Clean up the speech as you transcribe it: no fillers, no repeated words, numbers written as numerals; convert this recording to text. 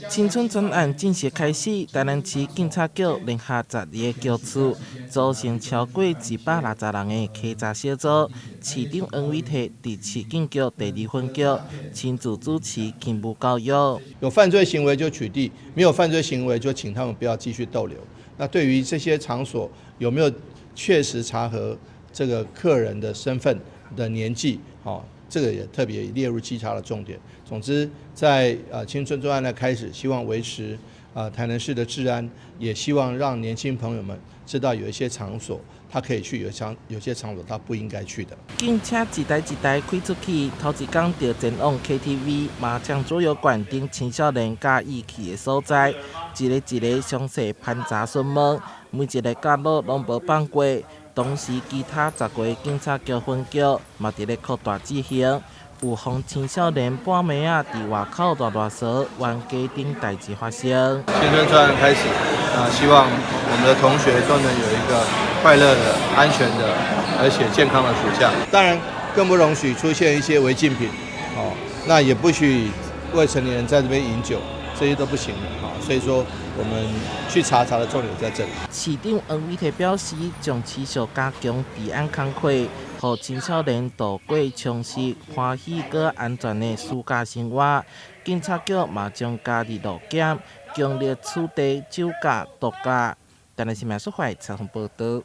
青春專案正式開始，台南市警察局聯合12个局處，組成超過160人的稽查小組。市長黃偉哲佇市警局第二分局親自主持勤務教育。有犯罪行為就取締，沒有犯罪行為就請他們不要繼續逗留。那對於這些場所有沒有確實查核這個客人的身份的年紀？哦，這個也特別列入稽查的重點。總之，在青春專案的開始，希望維持台南市的治安，也希望讓年輕朋友們知道有一些場所他可以去，有些場所他不應該去的。警車一台一台開出去，頭一工就前往 KTV、麻將桌遊館等青少年佮意去的所在，一个一个詳細盤查詢問，每一个角落攏無放過。同時，其他10個警察局分局嘛佇咧擴大執行，有予青少年半暝仔佇外口賴賴趖、冤家等代誌發生。青春專案開始，啊，希望我們的同學都能有一個快樂的、安全的，而且健康的暑假。當然，更不容許出現一些違禁品，哦，那也不許未成年人在這邊飲酒，這些都不行的，啊，所以說我們去查查的重點在這裡。市長黃偉哲表示，將持續加強治安工課，予青少年度過充實、歡喜閣安全的暑假生活。警察局嘛將加入路檢，強力取締酒駕、毒駕。台南新聞蘇懷採訪報導。